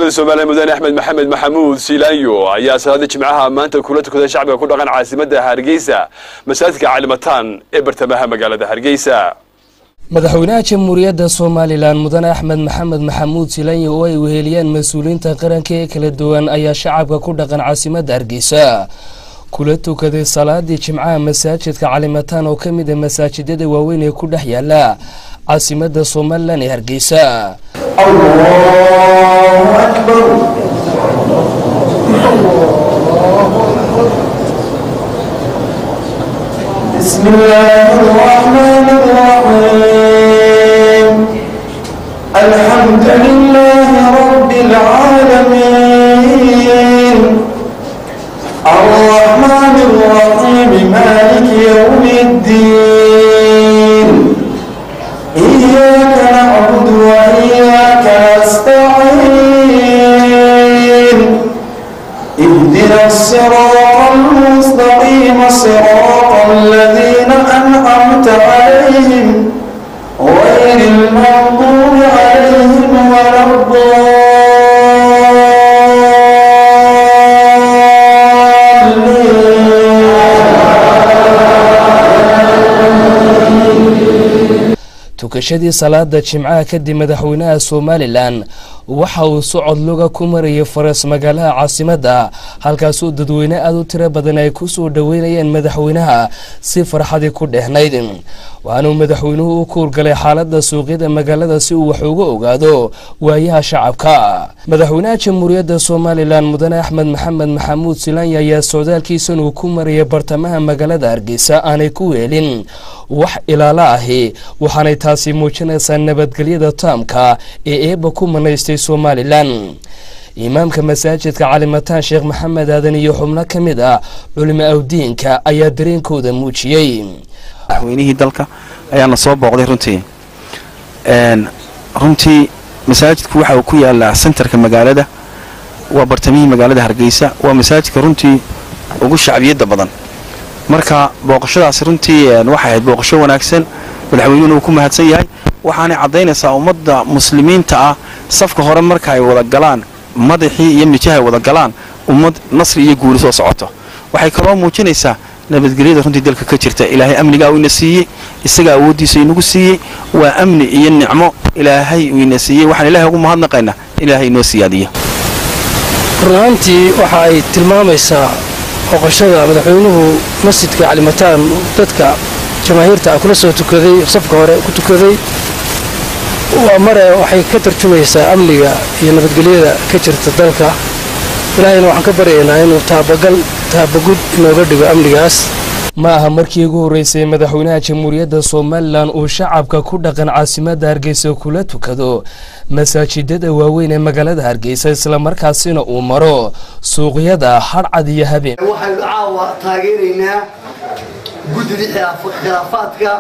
Jamhuuriyadda Somaliland Mudane Axmed Maxamed Maxamuud Siilaanyo ayaa salaada Jimcaha maanta kula tukaday shacbiga ku dhaqan caasimadda Hargeysa, masaajidka Calimataan ee bartamaha magaalada Hargeysa. Madaxweynaha Jamhuuriyadda Somaliland Mudane Axmed Maxamed Maxamuud Silanyo oo ay weheliyaan mas-uuliyiinta qaranka ee kala duwan ayaa shacabka ku dhaqan caasimadda Hargeysa kula tukaday salaadii Jimcaha masaajidka Calimataan oo ka mid a masaajidada waaweyn ee ku dhex yaala caasimadda Somaliland ee Hargeysa. الله أكبر. بسم الله الرحمن الرحيم. الحمد لله رب العالمين، الرحمن الرحيم، مالك يوم الدين. إياك نعبد وإياك نستعين. اهدنا الصراط المستقيم، صراط الذين أنعمت عليهم، غير المغضوب عليهم ولا الضالين. Tukashadii salaada Jimcaha kadib, madaxweynaha Somaliland waxa uu socod luga ku marayay faras magaalaha caasimadda, halkaasuu dadweyne aada u tiro badan ay ku soo dhoweynayeen madaxweynaha si farxadii ku dhehnayd. Waxaanuu madaxweynuhu u kuurgalay xaaladda suuqyada magaalada si uu wax uga ogaado waayaha shacabka. Madaxweynaha Jamhuuriyadda Somaliland Mudane Axmed Maxamed Maxamuud Silaanya ayaa socdaalkiisan uu ku marayay bartamaha magaalada Hargeysa aanay ku weelin wax ilaalo ahi, waxaanay taasi muujinaysaa nabadgelyada taamka ee Eebba ku manaystay Somaliland. Imaamka masaajidka Calimataan Sheekh Maxamed Aadan iyo xubno ka mid ah culimo awdiinka ayaa dareenkooda muujiyey. Madaxweynihii dalka ayaana soo booqday. Runtii masaajidku waxa uu ku yaalaa centerka magaalada, waa bartamihii magaalada Hargeysa, waa masaajidka runtii ugu shacbiyadda badan. Marka booqashadaasi runtii waxay ahayd booqasho wanaagsan, madaxweynuhuna uu ku mahadsan yahay, waxaanay caddaynaysaa ummadda muslimiinta ah safka hore marka ay wada galaan, madaxii iyo mijaha ay wada galaan, ummad nasri iyo guuli soo socoto. Waxay kaloo muujinaysaa nabadgelyada runtii dalka ka jirta. Ilaahay amnigaa uu ina siiyey, isaga awooddiisa inagu siiyey, waa amni iyo nicmo Ilaahay uu ina siiyey. Waxaan Ilaahay ugu mahadnaqaynaa Ilaahay inoo siyaadiyo. Run ahaantii waxa ay tilmaamaysaa booqashada madaxweynuhu masjidka Calimataan dadka jamaahiirta ah kula soo tukaday, safka hore ku tukaday, waa mare waxay ka tarjumaysaa amniga iyo nabadgelyada ka jirta dalka. Ilaahayna waxaan ka baryaynaa inuu taabagal taabagud inooga dhigo amnigaas. Ma aha markii ugu horreysay madaxweynaha Jamhuuriyadda Somaliland uu shacabka ku dhaqan caasimadda Hargeysa kula tukado masaajidada waaweyn ee magaalada Hargeysa, islamarkaasina uu maro suuqyada hadhcad iyo habeen. Waxaynu caawa taageeraynaa guddidii khilaafaadka,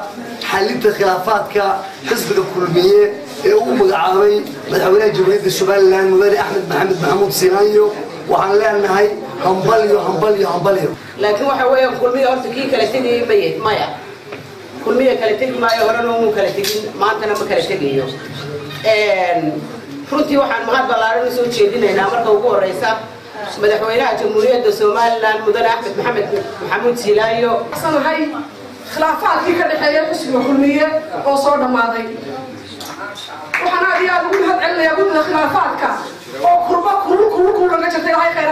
xalinta khilaafaadka xisbiga Kulmiye ee uu magacaabay madaxweynaha Jamhuuriyadda Somaliland Mudane Axmed Maxamed Maxamuud Siinaanyo. Waxaan leenahay hambalyo, hambalyo, hambalyo. Laakiin waxa weeyaan Kulmiya horta kii kala tegayay maye maya, Kulmiya kala tegi maayo, horena umuu kala tegin, maantana ma kala tegayo. Runtii waxaan mahad ballaaran usoo jeedinaynaa marka ugu horeysa madaxweynaha Jamhuuriyadda Somaliland Mudane Axmed Maxamed Maxamuud Siilaayo. Sanahay khilaafaadkii ka dhexeeya xisbiga Kulmiye oo soo dhammaaday. Waxaan aad iyo aad ugu mahad celinayaa guddida khilaafaadka oo kurba kulul kulul kulul laga jirta. Ilaahay khayr